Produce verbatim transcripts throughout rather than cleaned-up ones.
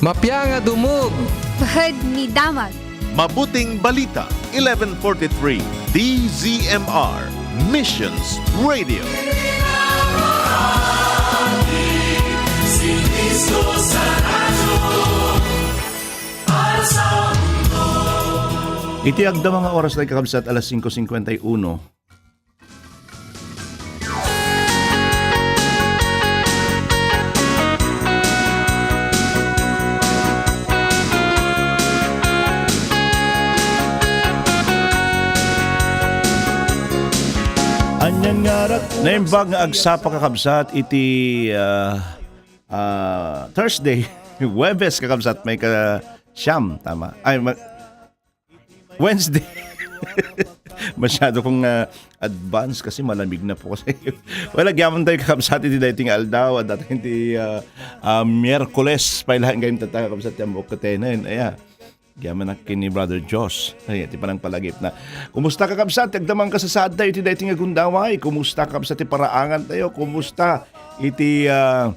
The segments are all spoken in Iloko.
Mapia nga dumog. Pahad ni damag. Mabuting Balita, eleven forty-three, D Z M R, Missions Radio. Iti agdama nga oras, kakabsat, alas singko singkwenta y uno. Anian nga arak. Naimbag nga agsapa, kakabsat, iti, ah, ah, Thursday, Huwebes, kakabsat, maikasiam, tama? Ay, ma-, Wednesday. Masyado kong, ah, advance kasi malamig na po kasi. Well, agyaman tayo, kakabsat, iti daytoy nga aldaw, at daytoy iti, ah, ah, Miyerkules, pay laeng gayam tatta, kakabsat, ti ammok ket tenen. Aya. Agyaman ak ken ni Brother Josh. Ay, ti panangpalagipna. Kumusta, kakabsat? Agdama nga kasasaad tayo iti daytoy nga gundaway. Kumusta, kakabsat, ti paraangan tayo? Kumusta iti, ah,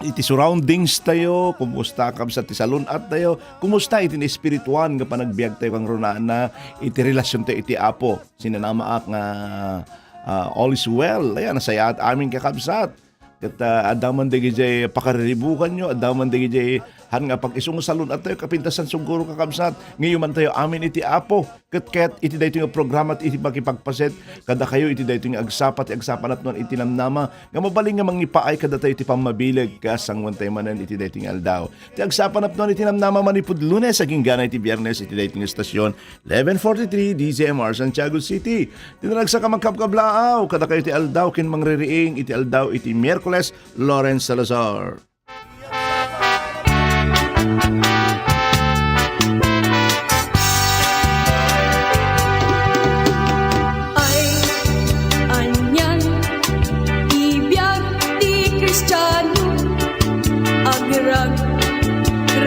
iti surroundings tayo? Kumusta, kabsat, ti salun-at tayo? Kumusta iti espirituan nga panagbiag tayo kangrunaan iti relasyon tayo iti Apo? Sinanamaak nga, ah, all is well. Ayan, nasayaat amin, kakabsat. Ket, ah, adda man dagidiay pakariribukanyo, adda man dagidiay han nga pag-isu nga salun-at tayo, kapintasan siguro, kakabsat, nga iuman tayo amin iti Apo. Ket, ket iti daytoy nga programa ti iti makipagpaset kadakayo iti daytoy nga agsapa ti agsapanapnuan iti namnama nga mabalin nga mangipaay kadatayo iti pammabileg, kasanguan tayo manen iti daytoy nga aldaw. Ti agsapanapnuan iti namnama manipud Lunes agingga iti Biernes iti daytoy nga estasyon, eleven forty-three D Z M R Santiago City. Ti naragsak a mangkabkablaaw kadakayo ti aldaw ken mangririing iti aldaw iti Miyerkules, Lawrence Salazar. Ay, anian, ti biag ti Kristiano, agrag-,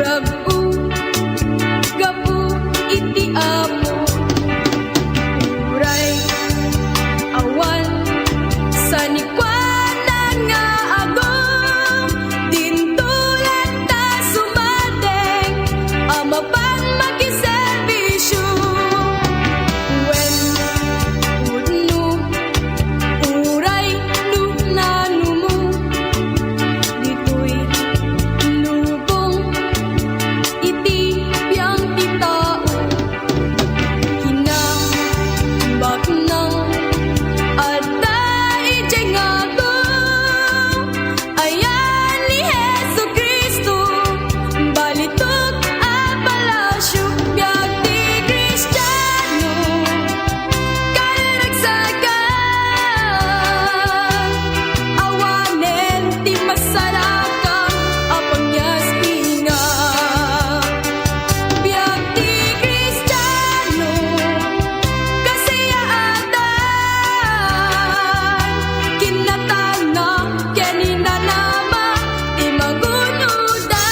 rag-o, gapu iti Apo. Uray awan sanikuana nga adu, dinto latta sumadeng a mapan makiserbisio. Wen, pudno, uray no nanumo, ditoy lubong iti biang ti tao. Kinabaknang adda idiay ngato, ayan ni Jesu-Cristo, balitok a palasyo, biag ti Kristiano, karagsakan, awanen ti masarakan a pangyasbingan. Biag ti Kristiano, kasiyaatan, kinatangna, ken inanama ti magunoda.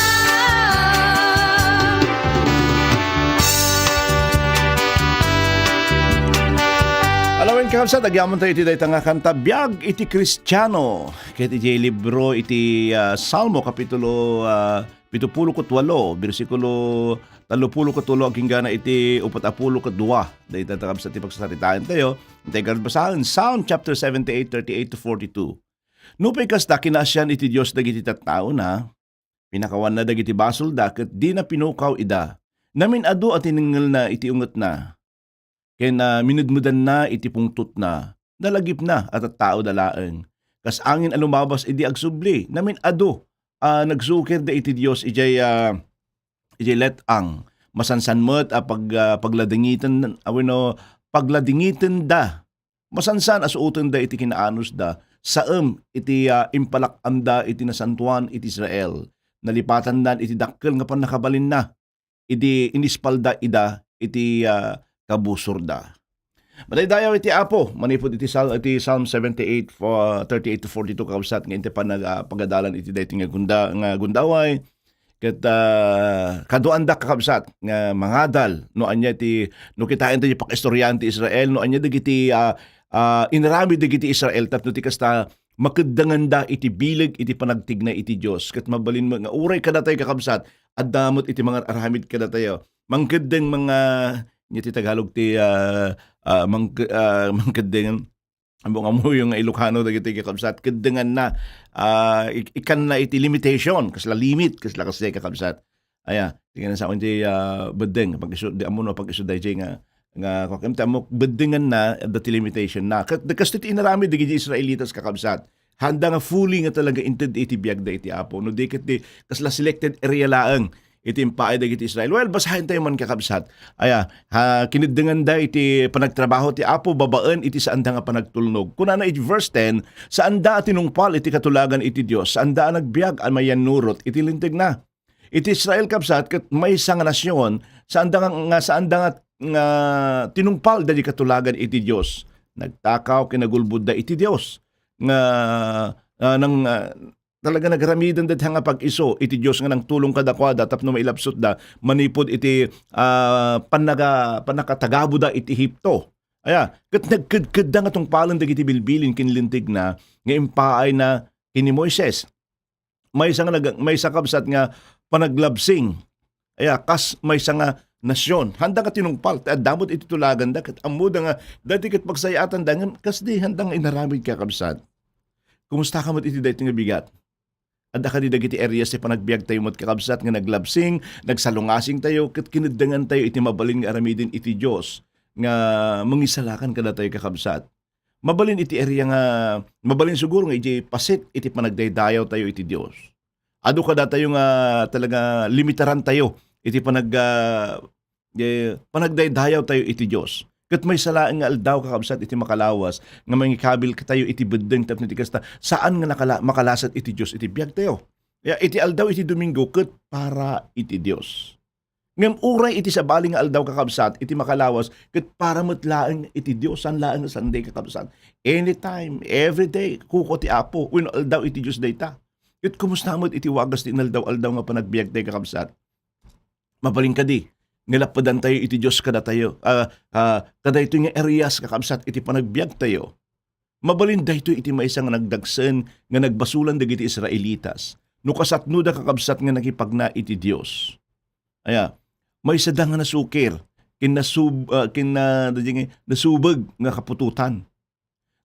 Alawen, kakabsat, agyaman tayo iti dayta nga kanta, Biag iti Kristiano. Ket iti libro iti, ah, Salmo, kapitulo, ah, pitupulo ket walo, bersikulo tallopulo ket walo agingga iti uppat a pulo ket dua. Dayta, kakabsat, ti pagsasaritaen tayo. Intay garud basaen, Psalm chapter seventy-eight, thirty-eight to forty-two. Nupay kasta, kinaasian iti Dios dagiti tattaona, pinakawanna dagiti basolda, ket dina pinukaw ida. Namin-adu a tinengngelna iti ungetna. Ken, ah, minudmudanna iti pungtotna. Nalagipna a tattaoda laeng. Kas angin a lumabas idi agsubli, namin-adu a nagsukirda iti Dios idiay, ah, idiay let-ang. Masansan met a pag-, ah, pagladingiten, a wenno, pagladingitenda. Masansan a suotenda iti kinaanusda, saem iti, ah, impalak-amda iti nasantoan iti Israel. Nalipatandan iti dakkel nga pannakabalinna. Idi inispalda ida iti, ah, kabusorda. Madaydayaw iti Apo, manipud iti Sal-, iti Psalm seventy-eight, fo-, thirty-eight to forty-two, kakabsat, nga inti panag-, ah, pagadalan iti daytoy nga gunda-, nga gundaway. Ket, ah, kaduanda, kakabsat, nga mangadal no ania ti, no kitaen ti pakaistoryaen ti Israel, no ania dagiti, ah, ah, inaramid dagiti Israel tapno ti kasta makeddengenda iti bileg iti panagtignay iti Dios. Ket mabalin met nga uray kadatayo, kakabsat, Adda met iti mangararamid kadatayo. Mangkeddeng mga, nya ti Tagalog ti, ah, ah, mangke-, ah, mangkeddeng, ammo nga muyo nga Ilocano dagiti kakabsat, keddenganna, ah, ik-, ikkanna iti limitation, kasla limit, kasla kasdi kakabsat. Aya, ti kinasaon ti, ah, beddeng, pag-isu-, di ammo no pag-isu dayjay nga, nga, kuan, ti ammo, beddenganna, adda ti limitation na. Ket, kastoy ti inaramid dagiti Israelitas kakabsat. Handa nga fully nga talaga inted iti biagda iti Apo. No di ket di, kasla selected area laeng iti impaay dagiti Israel. Well, basahen tayo man, kakabsat. Aya, ha, kineddenganda iti panagtrabaho ti Apo babaen iti saanda nga panagtulnog. Kunana iti verse ten, saanda a tinungpal iti katulagan iti Dios, saanda a nagbiag a mayannurot iti lintegna. Iti Israel, kabsat, ket maysa nga nasion, saanda nga, nga, saanda nga, nga tinungpal dagiti katulagan iti Dios. Nagtakaw, kinagulbodda iti Dios. Nga, ah, nang, ah, talaga nagaramiden dayta nga pag-isu iti Dios nga nangtulong kadakuada tapno mailabsotda manipud iti, ah, pannaga-, pannakatagaboda iti Egipto. Aya, ket nagkedkedda nga tungpalen dagiti bilbilin ken lintegna nga impaayna ken ni Moises. Maysa nga nag-, maysa, kabsat, nga panaglabsing. Aya, kas maysa nga nasion. Handa nga tinungpal, ta adda met iti tulaganda, ket ammoda nga, dati ket pagsayatanda, ngem kasdi handa nga inaramid, kakabsat. Kumusta ka met iti daytoy nga bigat? Adda kadi dagiti areas ti panagbiag tayo met, kakabsat, nga naglabsing, nagsalungasing tayo, ket kineddengan tayo iti mabalin nga aramiden iti Dios nga mangisalakan kadatayo, kakabsat. Mabalin iti area nga, mabalin siguro nga iti paset iti panagdaydayaw tayo iti Dios. Adu kadatayo nga talaga limitaran tayo iti panag-, ah, eh, panagdaydayaw tayo iti Dios. Ket maysa laeng nga aldaw, kakabsat, iti makalawas nga mangikabil tayo iti beddeng tapno iti kasta, saan nga nakala-, makalasat iti Dios iti biag tayo. Ya, iti aldaw iti Domingo ket para iti Dios. Ngem uray iti sabali nga aldaw, kakabsat, iti makalawas, ket para met laeng iti Dios, saan laeng nga Sunday, kakabsat. Anytime, every day, kuko ti Apo, wenno aldaw iti Dios dayta. Ket kumusta met iti wagas ti inaldaw-aldaw nga panagbiag tayo, kakabsat? Mabalin kadi nga lappedan tayo iti Dios kadatayo, ah, ah, kadaytoy nga areas, kakabsat, iti panagbiag tayo. Mabalin daytoy iti maysa nga nagdagsen nga nagbasolan dagiti Israelitas. No kasatnoda, kakabsat, nga nakipagna iti Dios. Aya, maysada nga nasukir, ken nasub-, ah, ken na-, nasubeg nga kaputotan.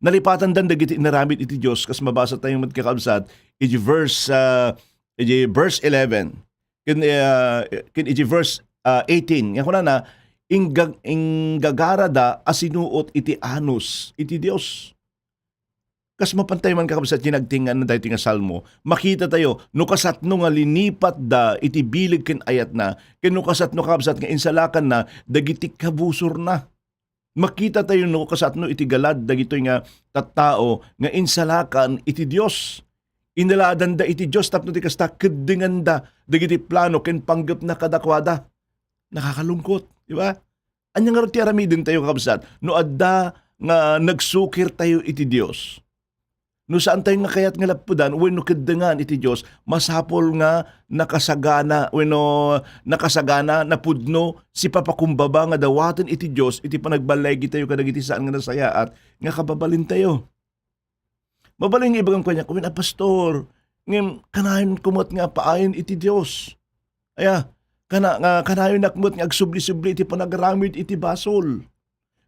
Nalipatandan dagiti inaramid iti Dios, kas mabasa tayo met, kakabsat, iti verse, ah, iti verse eleven. Ken, ah, ken iti verse, ah, eighteen, nga kunana, "Ingga-, inggagarada a sinuot iti anus iti Dios." Kas mapan tayo man, kakabsat, ti nagtingan na daytoy nga salmo, makita tayo, no kasatno nga linipatda iti bileg ken ayatna, ken no kasatno, kakabsat, nga insalakanna dagiti kabusorna. Makita tayo no kasatno iti galad dagitoy nga tattao nga insalakan iti Dios. Inaladanda iti Dios tapno ti kasta keddenganda dagiti plano ken panggepna kadakuada. Nakakalungkot, di ba? Ania ngarud ti aramiden tayo, kabsat, no adda nga nagsukir tayo iti Dios? No saan tayo nga kayat nga lappudan wenno keddengan iti Dios, masapul nga nakasagana wenno nakasagana, napudno, sipapakumbaba nga dawaten iti Dios iti panagbalay tayo kadagiti saan nga nasayaat nga kababalin tayo. Mabalin nga ibagam kaniak, "Wen a, Pastor, ngem kanayon ko met nga paayen iti Dios. Aya, kana-, nga kanayon ak met nga agsubli-subli iti panagaramid iti basol.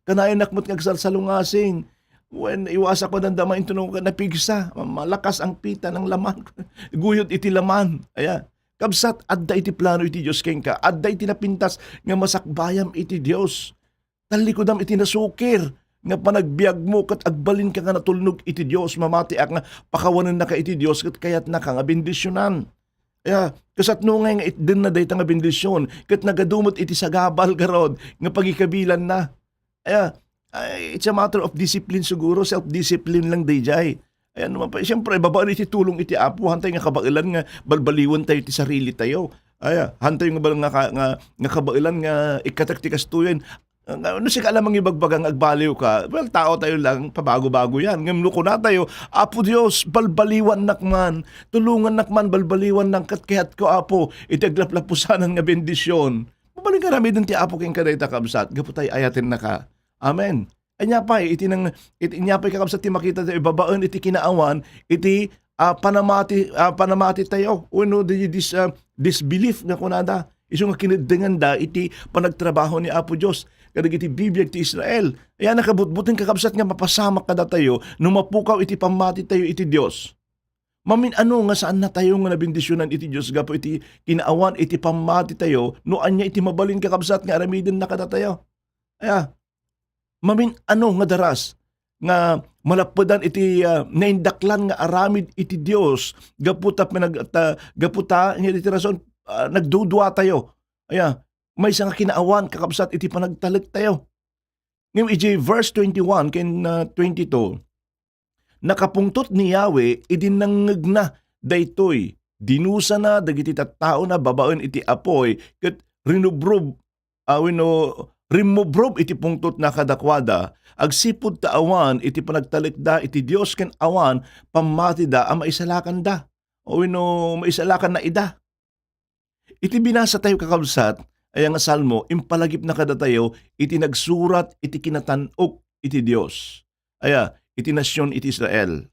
Kanayon ak met nga agsalsalungasing. Wen, iwasak ko dandama intono nga napigsa, ma-, malakas ang pita ng laman." Guyod iti laman. Aya, kabsat, adda iti plano iti Dios kenka. Adda iti napintas nga masakbayam iti Dios. Tallikudam iti nasukir nga panagbiagmo ket agbalinka nga natulnog iti Dios. Mamatiak nga pakawanennaka iti Dios ket kayatnaka nga bendisionan. Aya, kasatno ngay nga itdenna dayta nga bendision ket nagadu met iti sagabal garud nga pagikabilanna. Aya, ay, it's a matter of discipline siguro, self-discipline lang dayjay. Aya, no, siyempre, babaen iti tulong iti Apo, hantay nga kabaelan nga balbaliwen tayo ti sarili tayo. Aya, hantay nga bal-, nga ka-, nga, nga kabaelan nga ikkatak ti kastoyen. Nga, no sika lang mangibagbaga nga agbaliw ka, well, tao tayo lang, pabago-bago yan. Ngem no kuna tayo, "Apo Dios, balbaliwannak man, tulongannak man, balbaliwannak ket kayatko, Apo, iti aglaplapusanan nga bendision." Mabalin nga aramiden ti Apo kenka dayta, kabsat, gapu ta ayatennaka. Amen. Ania pay, iti nang, iti, ania pay, kakabsat, ti makita tayo babaen iti kinaawan, iti ah, panamati, ah, panamati tayo. Wenno, di, dis-, ah, disbelief nga kunada. Isu nga kineddenganda iti panagtrabaho ni Apo Dios kadagiti bibiag ti Israel. Aya, nakabutbuteng, kakabsat, nga mapasamak kadatayo no mapukaw iti pammati tayo iti Dios. Mamin-ano nga saannatayo nga nabendisionan iti Dios gapu iti kinaawan iti pammati tayo no ania iti mabalin, kakabsat, nga aramidenna kadatayo. Aya, mamin-ano nga daras nga malappedan iti, ah, naindaklan nga aramid iti Dios gapu ta pinag-, ta, gapu ta, iti rason, ah, nagdudua tayo. Aya, maysa nga kinaawan, kakabsat, iti panagtalek tayo. Ngem iti verse twenty-one ken, ah, twenty-two, nakapungtot ni Yahweh idi nangngegna daytoy. Dinusana dagiti tattaona babaen iti apuy ket rinubrob, ah, wenno, rimmubrob iti pungtotna kadakuada, agsipud ta awan iti panagtalekda iti Dios ken awan pammatida a maisalakanda, wenno, maisalakanna ida. Iti binasa tayo, kakabsat, aya nga Salmo, impalagipna kadatayo iti nagsurat iti kinatan-ok iti Dios. Aya, iti nasion iti Israel.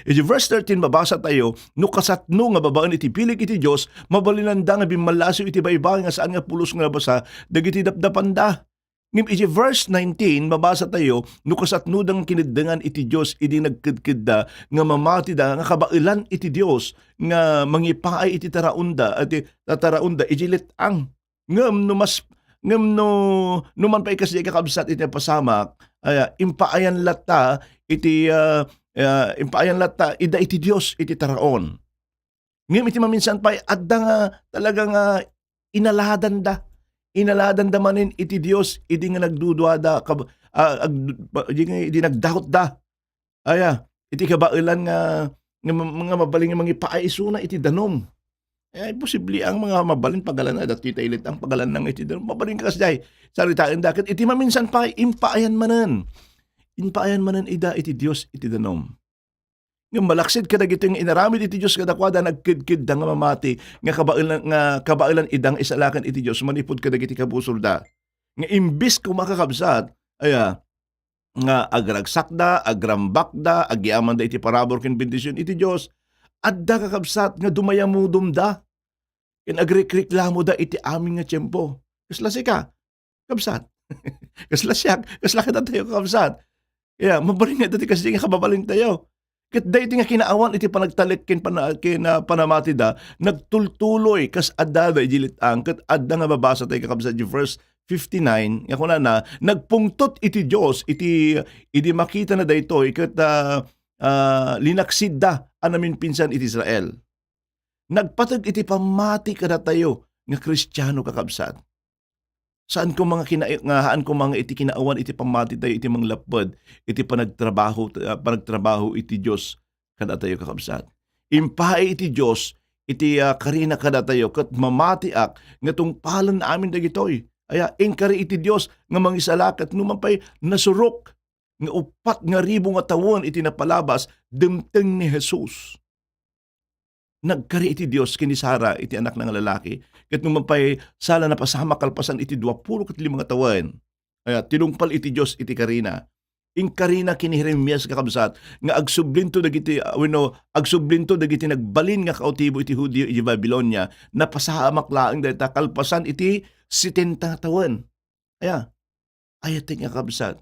Iti verse thirteen, mabasa tayo, no kasatno nga babaen iti bileg iti Dios, mabalinanda nga bimmallasiw iti baybay nga saan nga pulos nga nabasa dagiti dapdapanda. Ngem iti verse nineteen, mabasa tayo, no kasatnoda nga kineddengan iti Dios idi nagkedkedda nga mamatida nga kabaelan iti Dios nga mangipaay iti taraonda, iti tataraonda iti let-ang. Ngem no mas, ngem no, no man pay kasdi, kakabsat, iti napasamak, aya, impaayan latta iti, ah, ah, impaayan latta ida iti Dios iti taraon. Ngem iti maminsan pay, adda nga talaga nga inaladanda. Inaladanda manen iti Dios idi nga nagduduada, kab-, ah, ag-, ba-, idi nga, idi nagdautda. Aya, iti kabaelan nga, nga ma-, nga mabalin nga mangipaay isuna iti danum. Eh, imposible ang mga mabalin pagalan na, datoy ta ilit ang pagalan na nga iti danum. Mabalin ka kasdiay, saritaen da ket iti maminsan pay, impaayan manen. Impaayan manen ida iti Dios iti danum. Ngem malaksid kadagiti nga inaramid iti Dios kadakuada, nagkedkedda nga mamati, nga kabaelan, nga kabaelan ida nga isalakan iti Dios manipud kadagiti kabusorda. Nga imbis koma, kakabsat, aya, nga agragsakda, agrambakda, agyamanda iti parabur ken bendision iti Dios, adda, kakabsat, nga dumayamudomda ken agrikriklamoda iti amin nga tiempo. Kasla sika, kabsat. Kasla siak, kasla kadatayo, kabsat. Ya, mabalin nga dati kasdi nga kababalintayo. Ket daytoy nga kinaawan iti panagtalek ken pana-, ken, ah, panamatida, nagtultuloy kas addada iti let-ang, ket adda nga mabasa tayo, kakabsat, iti verse fifty-nine, nga kunana, nagpungtot iti Dios iti, idi makitana daytoy, ket, ah, ah, linaksidda a naminpinsan iti Israel. Nagpateg iti pammati kadatayo nga Kristiano, kakabsat. Saan koma nga kina-, nga haan koma nga iti kinaawan iti pammati tayo iti manglapped iti panagtrabaho, ah, panagtrabaho iti Dios kadatayo, kakabsat. Impaay iti Dios iti, ah, karina kadatayo, ket mamatiak nga tungpalen amin dagitoy. Aya, inkari iti Dios nga mangisalakat no man pay nasurok nga uppat nga ribu nga tawen iti napalabas, dimteng ni Jesus. Nagkari iti Dios ken ni Sara iti anakna nga lalaki, ket no man pay sala, napasamak kalpasan iti duapulo ket lima nga tawen. Aya, tinungpal iti Dios iti karina. Inkarina ken ni Jeremias, kakabsat, nga agsublinto dagiti, ah, wenno, agsublinto dagiti nagbalin nga kautibo iti Judio iti Babilonia, napasamak laeng dayta kalpasan iti setenta nga tawen. Aya, ayatek nga kabsat,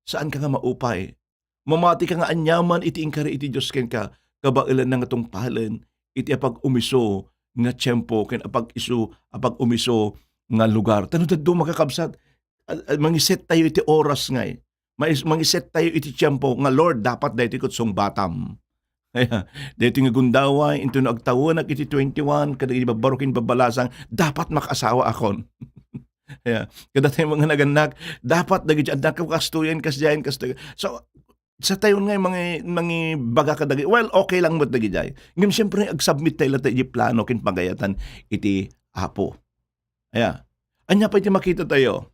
saanka nga maupay. Mamatika nga aniaman iti inkari iti Dios kenka, kabaelanna nga tungpalen iti apag-umiso nga tiempo ken apag-isu-, apag-umiso nga lugar. Ta no dadduma, kakabsat, a-, a-, mangiset tayo iti oras ngay. Mais-, mangiset tayo iti tiempo nga, "Lord, dapat daytoy ket sungbatam." Daytoy nga gundaway, intono agtawenak iti twenty-one, kadagiti babbaro ken babbalasang, dapat makaasawaakon. Ya, kadatayo nga nagannak, dapat dagiti adda kastoyen, kasdiayen, kastoyen. So, satayon nga mangi-, mangibaga kadagiti, well, okay lang met dagidiay. Ngem siyempre, agsubmit tayo latta iti plano ken pagayatan iti Apo. Aya, ania pay ti makita tayo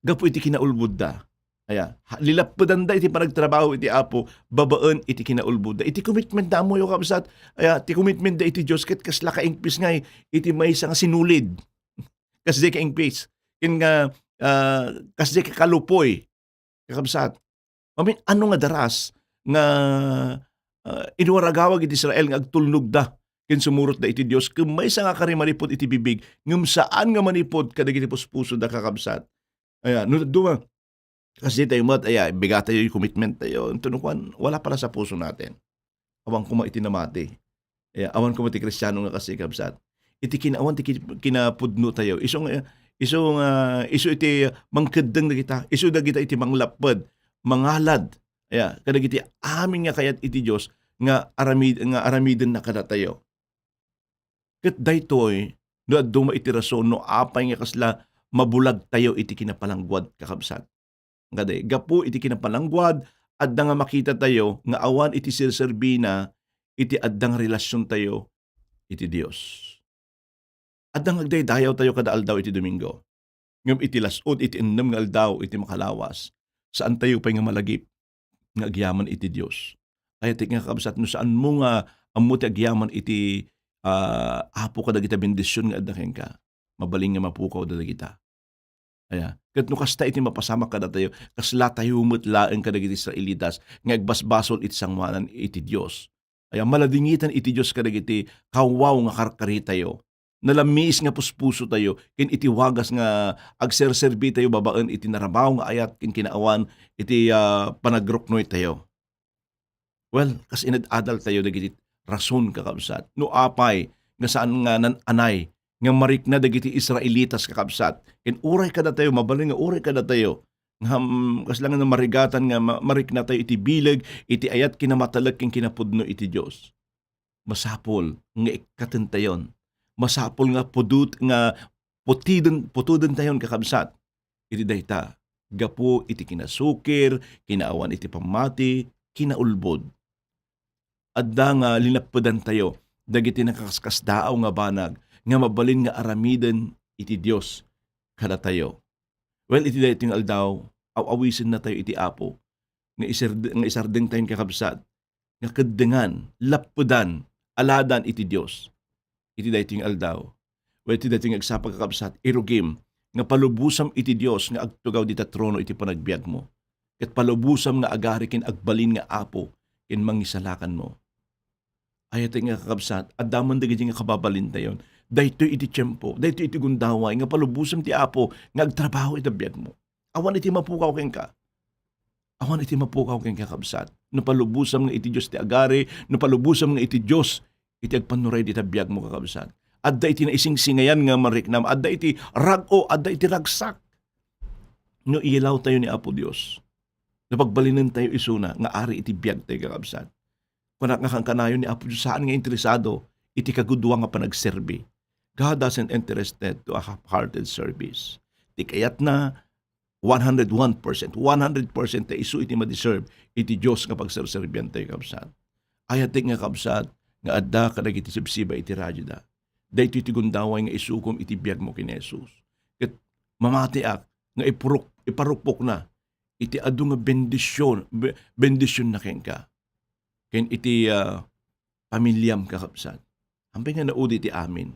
gapu iti kinaulbodda? Aya, ha-, lilappedanda iti panagtrabaho iti Apo babaen iti kinaulbodda. Iti commitment da, ammoyo, kabsat, aya, ti commitment da iti Dios ket kasla kaingpis ngay iti maysa nga sinulid. Kasdi kaingpis. Ken nga, ah, kasdi kakalupoy. Kakabsat, mamin-ano nga daras nga ah, inwaragawag iti Israel nga agtulnogda ken sumurotda iti Dios, ken maysa nga kari manipud iti bibig, ngem saan nga manipud kadagiti puspusoda, kakabsat. Aya, no duma, kasi tayo met, aya, bigatayo yung commitment tayo. Ito no kuan, wala pala sa puso natin. Awan koma iti namati. Aya, awan koma iti Kristiano nga kasi, kabsat. Iti kinaawan, ti ki-, kinapudno tayo. Isu nga, isu nga, isu iti mangkeddeng dagita. Isu dagita iti manglapped, mangalad. Aya, kadagiti amin nga kayat iti Dios nga aramid-, nga aramiden na kadatayo. Ket daytoy, no adda met iti rason, no apay nga kasla mabulag tayo iti kinapalangguad, kakabsat. Kadi, gapu iti kinapalangguad, adda nga makita tayo nga awan iti serserbina iti adda nga relasion tayo iti Dios. Adda nga agdaydayaw tayo kada aldaw iti Domingo. Ngem iti las-ud iti ennem nga aldaw iti makalawas, saan tayo pay nga malagip nga agyaman iti Dios. Ayatek nga, kakabsat, no saanmo nga ammo ti agyaman iti, ah, Apo kadagita bendision nga adda kenka, mabalin nga mapukaw dagita. Aya, ket no kasta iti mapasamak kadatayo, kasla tayo met laeng kadagiti Israelitas nga agbasbasol iti sangoanan iti Dios. Aya, maladingiten iti Dios kadagiti kawwaw nga karkaritayo. Nalamiis nga puspuso tayo ken iti wagas nga agserserbi tayo babaen iti narabaw nga ayat ken kinaawan iti, ah, panagruknoy tayo. Well, kas inad-adal tayo dagiti rason, kakabsat. No apay nga saan nga nan-anay nga marikna dagiti Israelitas, kakabsat, ken uray kadatayo, mabalin nga uray kadatayo, ngem kasla nga namarigatan nga ma-, marikna tayo iti bileg, iti ayat, kinamatalek ken kinapudno iti Dios. Masapul nga ikkatentayon. Masapul nga pudot-, nga putiden-, putudentayon, kakabsat, iti dayta, gapu iti kinasukir, kinaawan iti pammati, kinaulbod. Adda nga linappedantayo dagiti nakaskasdaaw nga banag nga mabalin nga aramiden iti Dios kadatayo. Well, iti daytoy nga aldaw, aw-awisenna tayo iti Apo nga isirde-, nga isardeng tayon, kakabsat, nga keddengan, lappedan, aladan iti Dios. Iti daytoy nga aldaw, wen iti daytoy nga agsapa, kakabsat, irugim nga palubosam iti Dios nga agtugaw dita trono iti panagbiagmo, ket palubosam nga agari ken agbalin nga Apo ken Mangisalakanmo. Ayatek nga, kakabsat, adda man dagiti nga kababalintayon. Daytoy iti tiempo, daytoy iti gundaway nga palubosam ti Apo nga agtrabaho iti biagmo. Awan iti mapukaw kenka. Awan iti mapukaw kenka, kabsat. No palubosam nga iti Dios ti agari, no palubosam nga iti Dios iti agpannuray dita biagmo, kakabsat. Adda iti naisingsingayan nga mariknam, adda iti rag-o, adda iti ragsak. No iyilawtayo ni Apo Dios, no pagbalinentayo isuna nga ari iti biagtayo, kakabsat, kunak nga kankanayon ni Apo Dios, saan nga interesado iti kagudua nga panagserbi. God doesn't interested to a half-hearted service. Ti kayatna, one hundred one percent, one hundred percent ta isu iti madeserve iti Dios nga pagserserbiantayo, kabsat. Ayatek nga, kabsat, nga adda kadagiti sibsiba iti radioda. Daytoy ti gundaway nga isukom iti biagmo ken ni Jesus. Ket mamatiak nga ipurok-, iparukpokna iti adu nga bendision, be-, bendisionna kenka. Ken iti, ah, pamiliam, kakabsat. Hampay nga naudi ti amin.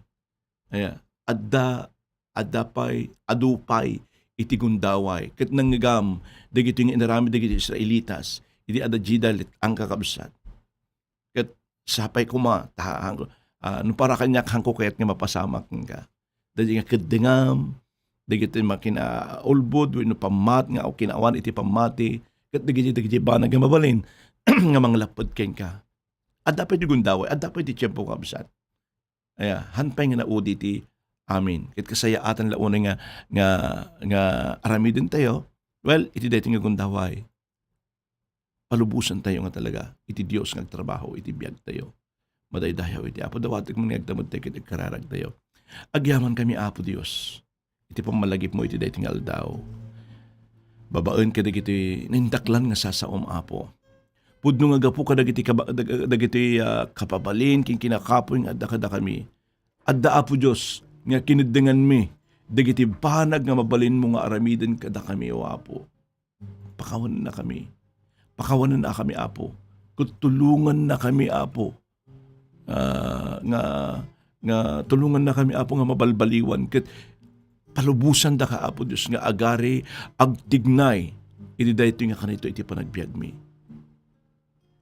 Aya, adda, adda pay, adu pay iti gundaway. Ket nangngegam dagitoy nga inaramid dagiti Israelitas idi adda dida let-ang, kakabsat. Ket sapay koma, ta, ah, no para kaniak, haanko kayat nga mapasamak kenka. Dagiti nga keddengam, dagiti makinaulbod wenno pammat nga kinaawan iti pammati, ket dagiti, dagiti banag nga mabalin nga manglapped kenka. Adda pay ti gundaway, adda pay ti tiempo, kabsat. Aya, han pay nga naudi ti amin. Ket kasayaatan la unay nga, nga, nga aramidentayo, well, iti daytoy nga gundaway, palubosentayo nga talaga iti Dios nga agtrabaho iti biagtayo. Madaydayaw iti Apo. Dawatek man nga agtamedtayo ket agkararagtayo. Agyamankami, Apo Dios, iti pammalagipmo iti daytoy nga aldaw. Babaen kadagiti naindaklan nga sasaom, Apo. Pudno nga gapu kadagiti kaba-, dag-, dagiti, ah, kababalin ken kinakapuy nga adda kadakami. Adda, Apo Dios, nga kineddenganmi dagiti banag nga mabalinmo nga aramiden kadakami, O Apo. Pakawanennakami. Pakawanennakami, Apo. Ket tulongannakami, Apo. Ah, nga, nga tulongannakami, Apo, nga mabalbaliwan ket palubosandaka, Apo Dios, nga agari, agtignay iti daytoy nga kanito iti panagbiagmi.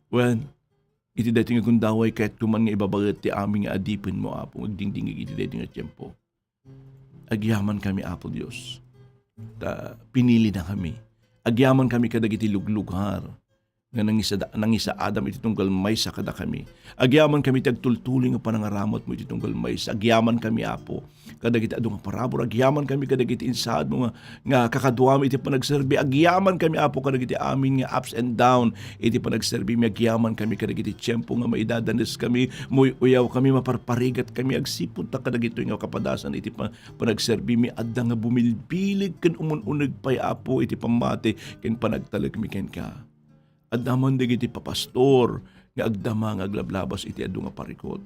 Wen, Iti daytoy nga gundaway, kayatko man nga ibabaet ti amin nga adipenmo, Apo, nga agdingdingngeg iti daytoy nga tiempo. Agyamankami, Apo Dios, ta pinilinakami. Agyamankami kadagiti luglugar nga nangisada-, nangisaadam iti tunggal maysa kadakami. Agyamankami ti agtultuloy nga panangaramatmo iti tunggal maysa. Agyamankami, Apo, kadagiti adu nga parabur. Agyamankami kadagiti insaadmo nga, nga kakaduami iti panagserbi. Agyamankami, Apo, kadagiti amin nga ups and down iti panagserbimi. Agyamankami kadagiti tiempo nga maidadaneskami, muy-uyawkami, maparparigatkami agsipud ta kadagitoy nga kapadasan iti pa-, panagserbimi. Adda nga bumilbileg ken umun-uneg pay, Apo, iti pammati ken panagtalekmi kenka. Adda man dagiti papastor nga agdama nga aglablabas iti adu nga parikut.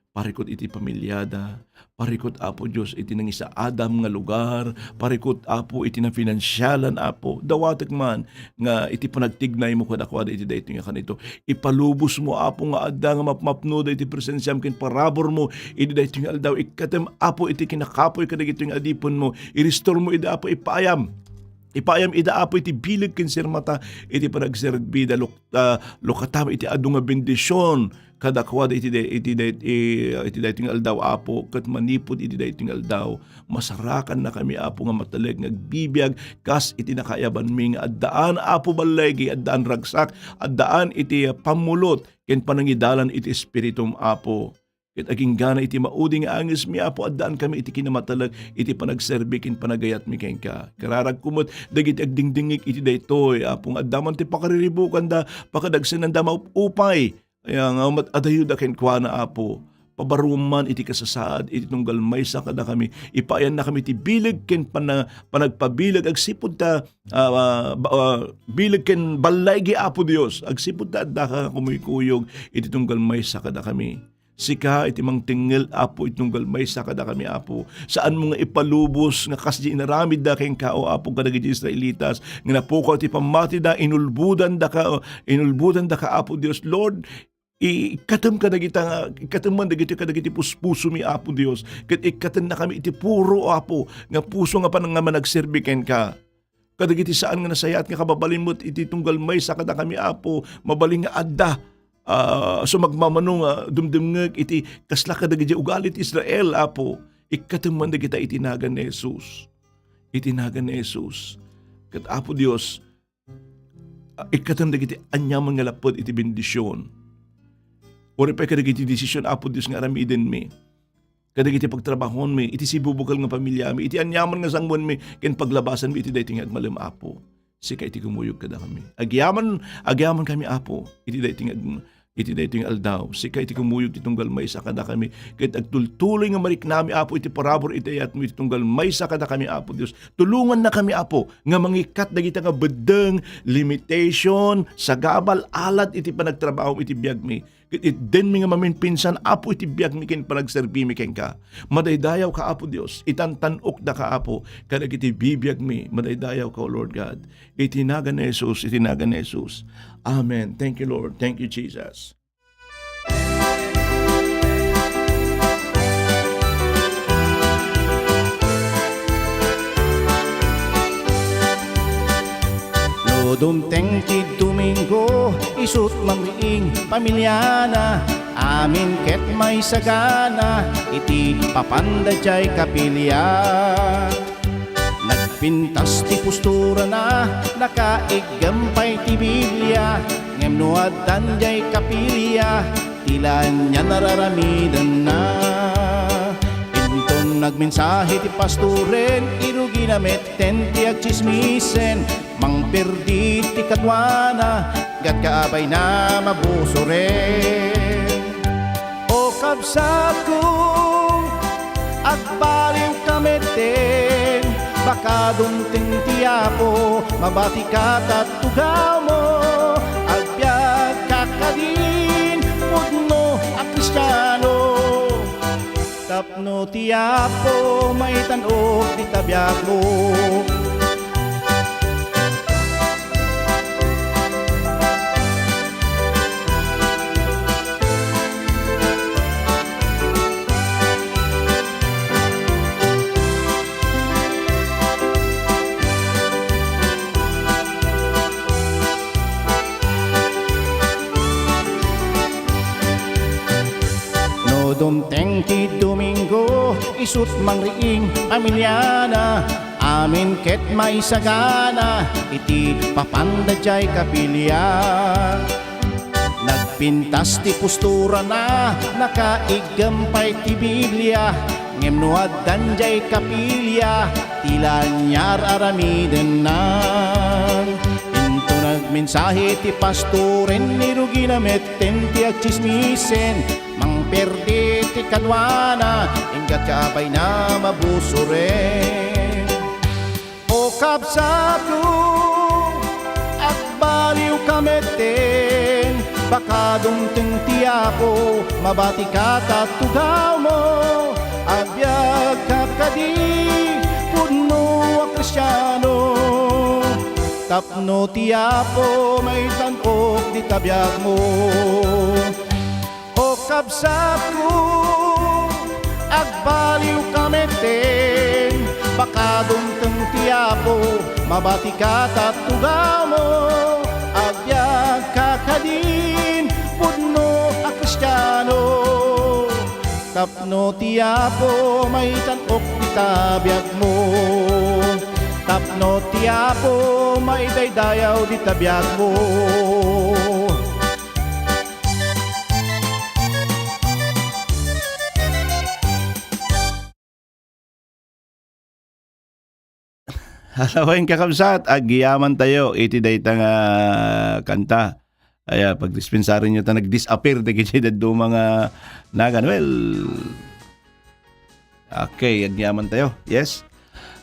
Parikut iti pamiliada, parikut, Apo Dios, iti nangisaadam nga lugar, parikut, Apo, iti nafinansialan, Apo. Dawatek man nga iti panagtignaymo kadakuada iti daytoy nga kanito. Ipalubosmo, Apo, nga adda nga mapmapnoda iti presensiam ken paraburmo iti daytoy nga aldaw. Ikkatem, Apo, iti kinakapuy kadagitoy nga adipenmo. Irestormo ida, Apo, ipaayam. Ipaayam ida, Apo, iti bileg ken sirmata iti panagserbida. Luk-, ah, lukatam iti adu nga bendision kadakuada iti day-, iti day-, i-, iti daytoy nga aldaw, Apo, ket manipud iti daytoy nga aldaw, masarakannakami, Apo, nga matalek nga agbibiag kas iti nakaayabanmi nga addaan, Apo, balligi, addaan ragsak, addaan iti, ah, pammulot ken panangidalan iti Espiritum, Apo. Ket aginggana iti maudi nga angesmi, Apo, addaankami iti kinamatalek iti panagserbi ken panagayatmi kenka. Kararagko met dagiti agdingdingngeg iti daytoy, Apo, nga adda man ti pakariribukanda, pakadagsenanda maup-upay. Aya nga met adayoda kenkuana, Apo. Pabaruem man iti kasasaad iti tunggal maysa kadakami. Ipaayannakami ti bileg ken pana-, panagpabileg agsipud ta, ah, ah, ba-, ah, bileg ken balligi, Apo Dios, agsipud ta addaka nga kumuykuyog iti tunggal maysa kadakami. Sika iti mangtengngel, Apo, iti tunggal maysa kadakami, Apo. Saanmo nga ipalubos nga kas di inaramidda kenka, O Apo, kadagiti Israelitas, nga napukaw ti pammatida, inulbodandaka, inulbodandaka, Apo Dios. Lord, i-, ikkatem kadagita nga, ikkatem man dagiti kadagiti puspusomi, Apo Dios, ket ikkatennakami iti puro, Apo, nga puso nga panang-, nga managserbi kenka. Kadagiti saan nga nasayaat nga kababalin met iti tunggal maysa kadakami, Apo, mabalin nga adda, ah, sumagmamano nga dumdumngeg iti kasla kadagiti ugali ti Israel, Apo. Ikkatem man dagita iti nagan ni Jesus. Iti nagan ni Jesus. Ket, Apo Dios, ah, ikkatem dagiti aniaman nga lapped iti bendision. Uray pay kadagiti desisyon, Apo Dios, nga aramidenmi. Kadagiti pagtrabahonmi, iti sibubukel nga pamiliami, iti aniaman nga sanguenmi ken paglabasanmi iti daytoy nga agmalem, Apo. Sika iti kumuyog kadakami. Agyaman, agyamankami, Apo, iti daytoy nga ag-, iti daytoy nga aldaw. Sika iti kumuyog ti tunggal maysa kadakami. Ket agtultuloy nga mariknami, Apo, iti parabur iti ayatmo iti tunggal maysa kadakami, Apo Dios. Tulongannakami, Apo, nga mangikkat dagita nga beddeng, limitation, sagabal, alad iti panagtrabahom iti biagmi. Ket itdenmi nga maminpinsan, Apo, iti biagmi ken panagserbimi kenka. Madaydayawka, Apo Dios, itantan-okdaka, Apo, kadagiti bibiagmi. Madaydayawka, O Lord God. Iti nagan ni Jesus, iti nagan ni Jesus. Amen. Thank you, Lord. Thank you, Jesus. No dumteng ti Domingo, isut' mamriing pamiliana, amin ket maisagana iti papanda diay kapilia. Nagpintas ti posturana, nakaiggem pay ti Biblia, ngem no addan diay kapilia, ti la anian a raramidenna. Inton nagmensahe ti pastoren, irugina metten ti agtsismisen, mangperdi ti kaduana, ket kabayna mabusoren. O kabsatko, agbaliwka metten, baka dumteng ti Apo, mabatika ta tugawmo, agbiagka kadin, pudno a Kristiano. Tapno ti Apo maitan-ok dita biagmo. Sut mangriing a miliana, amin ket maisagana iti papanda jay kapilia. Nagpintas ti posturana, nakaiggem pay ti Biblia, ngem no addan jay kapilia, ti la aniar aramidenna. Inton nagmensahe ti pastoren, ni rugina metten ti agtsismisen, mangperdi ti kaduana, inggata a bayna mabusuren. O kabsatko, agbaliwka metten, baka dumteng ti Apo, mabatika ta tugawmo, agbiagka kadi, pudno a Kristiano. Tapno ti Apo, maitan-ok dita biagmo. O kabsatko, agbaliwka metten, baka dumteng ti Apo, mabatika ta tugawmo, agbiagka kadin, pudno a Kristiano. Tapno ti Apo, maitan-ok dita biagmo. Tapno ti Apo, maidaydayaw dita biagmo. Alawen, kakabsat, agyaman tayo iti dayta nga kanta. Aya, pagdispensarin nyo ta nag-disappear dagiti dadduma nga nagan. Well, okay, agyaman tayo. Yes?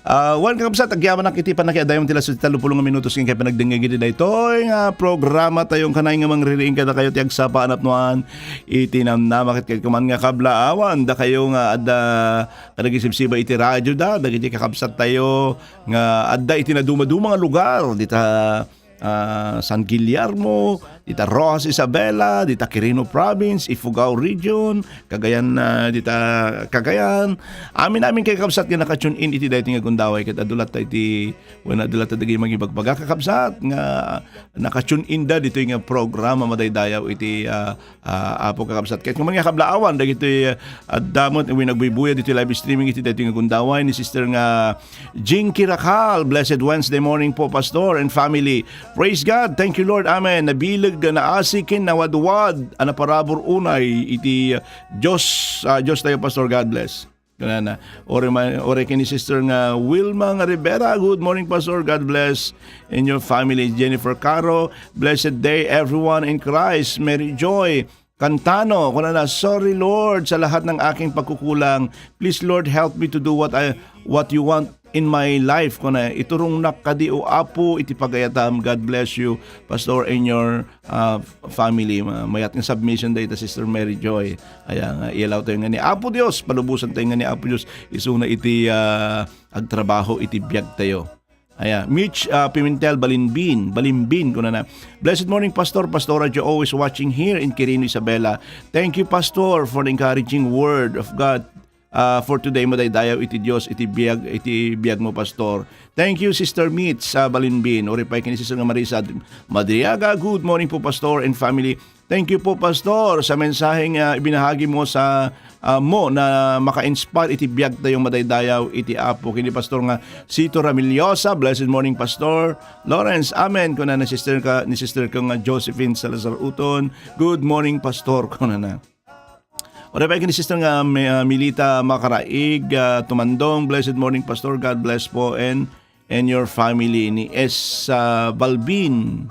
Ah, wen, kakabsat, agyamanak iti pannakiadayaw ti las tallo pulo nga minutos ken kay panagdengngeg iti daytoy nga programa tayo. Kanay nga mangriring kadakayo ti agsapa a napnuan iti namnama ket kayatko man nga kablaawan, dakayo nga adda kadagisibsiba iti radioda, dagiti kakabsat tayo nga adda iti nadumaduma nga lugar, dita ah, San Guillermo, dita Roxas Isabela, dita Quirino Province, Ifugao Region, Cagayan, ah, dita Cagayan. Amin-amin, kakabsat, nga naka-tune in iti daytoy nga gundaway ket adu latta iti, wen, adu latta dagiti mangibagbaga, kakabsat, nga naka-tune in da ditoy nga programa madaydayaw iti, ah, ah, Apo, kakabsat. Ket nga kablaawan dagitoy, ah, adda met wen agbuybuya ditoy live streaming iti daytoy nga gundaway ni Sister nga Jinky Racal, blessed Wednesday morning po, Pastor and family. Praise God. Thank you, Lord. Amen. Nabileg, naasi, ken nawadwad a naparabur unay iti, uh, Dios, uh, Dios tayo, Pastor. God bless. Kunana, ore man, ore ken ni Sister nga Wilma nga Rivera. Good morning, Pastor. God bless in your family. Jennifer Caro, blessed day, everyone in Christ. Mary Joy, Cantano, kunana, "Sorry, Lord, sa lahat ng aking pagkukulang. Please, Lord, help me to do what I, what you want in my life." Kuna, "Iturongnak kadi, O Apo, iti pagayatam." God bless you, Pastor, and your, uh, family. Ma-, mayat nga submission dayta, Sister Mary Joy. Aya nga, iyalaw tayo nga ni Apo Dios, palubosan tayo nga ni Apo Dios, isuna iti, uh, agtrabaho iti biag tayo. Aya, Mitch, ah, Pimentel, Balinbin, Balinbin, kunana. "Blessed morning, Pastor. Pastora Jo, always watching here in Quirino, Isabela. Thank you, Pastor, for the encouraging word of God, ah, for today." Madaydayaw iti Dios, iti biag, iti biag mo, Pastor. Thank you, Sister Mitch, ah, Balinbin. Uri pay ken ni Sister nga Marisa Madriaga. "Good morning po, Pastor and family." Thank you po, Pastor, sa mensahe nga ibinahagi mo sa, ah, mo na maka-inspire iti biag tayo madaydayaw iti Apo. Ken ni Pastor nga Sito Ramillosa, blessed morning, Pastor. Lawrence, amen. Kuna na sister ka, ni sister ko nga Josephine Salazar Uton, "Good morning, Pastor," kuna na. Uri pay ken ni sister nga Mi-, ah, Milita Makaraig, ah, Tumandong, "Blessed morning, Pastor. God bless po and, and your family." Ni S, ah, Balbin,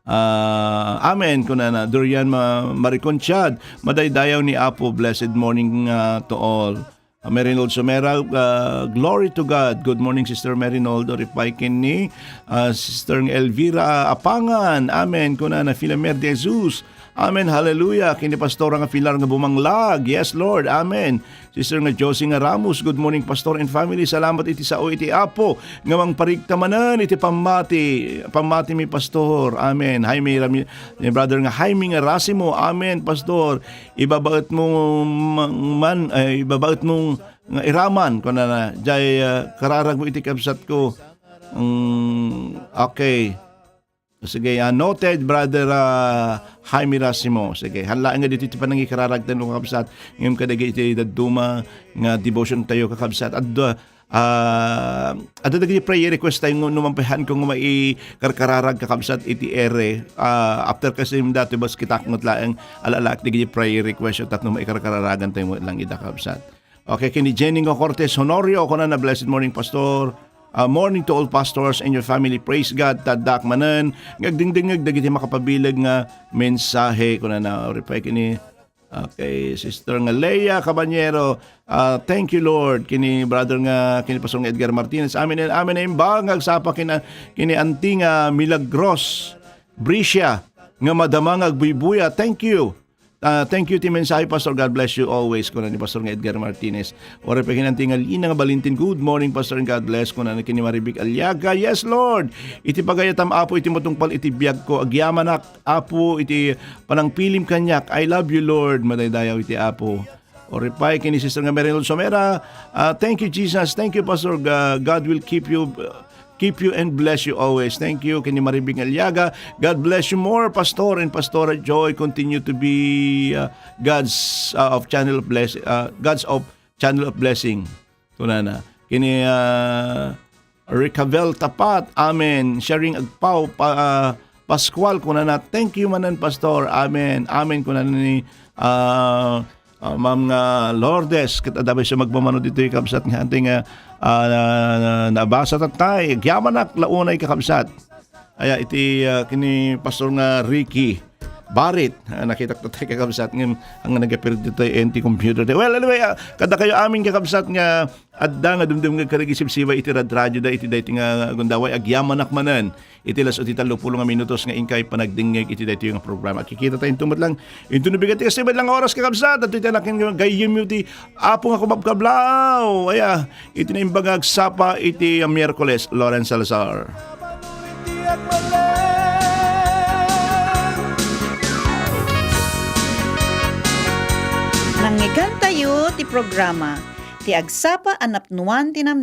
Ah, amen, kunana. Dorian Ma-, Mariconchad, madaydayaw ni Apo. Blessed morning, ah, to all. Ah, Merinald Somera, ah, "Glory to God." Good morning, Sister Merinald. Uri pay ken ni, ah, Sister Elvira Apangan. Amen, kunana. Filamer de Jesus. Amen, hallelujah. Ken ni Pastora nga Pilar nga Bumanglag. Yes, Lord. Amen. Sister nga Josie nga Ramos, "Good morning, Pastor and family. Salamat iti sao iti Apo nga mangparigta manen iti pammati, pammati mi, Pastor." Amen. Jaime Rami-, ni brother nga Jaime nga Rasimo. "Amen, Pastor. Ibabaet mo man, man, eh, ibabaet mo nga iraman," kunana. Jay, ah, kararag mo iti kabsat ko. Mm, okay. Sige, ah, noted, Brother, ah, Jaime Racimo. Sige, han laeng nga ditoy ti panangikararagtayo, kakabsat. Ngem kadagiti dadduma nga devotion tayo, kakabsat. Adda, ah, adda dagiti prayer request tayo nga numan pay han ko nga maikarkararag, kakabsat, iti ere. Ah, after kasi datoy, bas kitak met laeng ala-alaak dagiti prayer request tapno maikarkararagan tayo met lang ida, kakabsat. Okay, kini Jenny nga Cortez Honorio, kunana, "Blessed morning, Pastor. Ah, morning to all pastors and your family. Praise God, ta addaak manen nga agdingdingngeg dagiti makapabileg nga mensahe," kunana. Reply kini, okay, Sister nga Leia Caballero, ah, "Thank you, Lord." Kini brother nga, kini Pastor nga Edgar Martinez, "Amen and amen." Naimbag nga agsapa kina, kini Auntie nga Milagros Bricia nga madama nga agbuybuya. Thank you. Ah, thank you ti mensahe, Pastor. God bless you always, kuna ni Pastor nga Edgar Martinez. Uray pay kini Auntie nga Lina nga Valentin, "Good morning, Pastor, and God bless," kuna ni kini Maribik Aliaga. Yes, Lord. Iti pagayatam, Apo, iti matungpal iti biagko. Agyamanak, Apo, iti panangpilim kaniak. I love you, Lord. Madaydayaw iti Apo. Uray pay kini Sister nga Mary Lord Somera. Ah, thank you, Jesus. Thank you, Pastor. Ga-, God will keep you, keep you and bless you always. Thank you, kini Maribik Aliaga. God bless you more, Pastor and Pastora Joy. Continue to be, uh, God's, uh, of channel of bless-, uh, God's of channel of blessing. Kunana. Kini, uh, Ricavel Tapat. Amen. Sharing Agpao, pa-, uh, Pascual. Kunana. Thank you manen, Pastor. Amen. Amen. Kunana ni, uh, Ah, Ma'am nga Lourdes, ket adda pay siya magmamano ditoy, kabsat, nga anti nga, ah, na, na, nabasa tatay. Agyamanak la unay, kakabsat. Aya, iti, ah, kini Pastor nga Ricky Barit, ah, nakitak tatay, kakabsat, ngem ang nagapir ditoy, enti computer. Well, anyway, ah, kada kayo amin, kakabsat, nga adda nga dumdum nga karigi sibsiba iti rad-, radyo da, iti daytoy nga gundaway, agyamanak manen. Iti las-, iti tallopulo nga minutos nga inkay panagdingngeg iti daytoy nga programa. Kikita tayo intumot lang. Inton bigat ti kasi lang nga oras, kakabsat, at iti anakin nga gayyem yu ti Apo nga kumabkablaw. Aya, iti naimbag nga agsapa iti Miyerkules, Lawrence Salazar. Nangngeganta yu ti programa, ti agsapa a napnuan ti nam-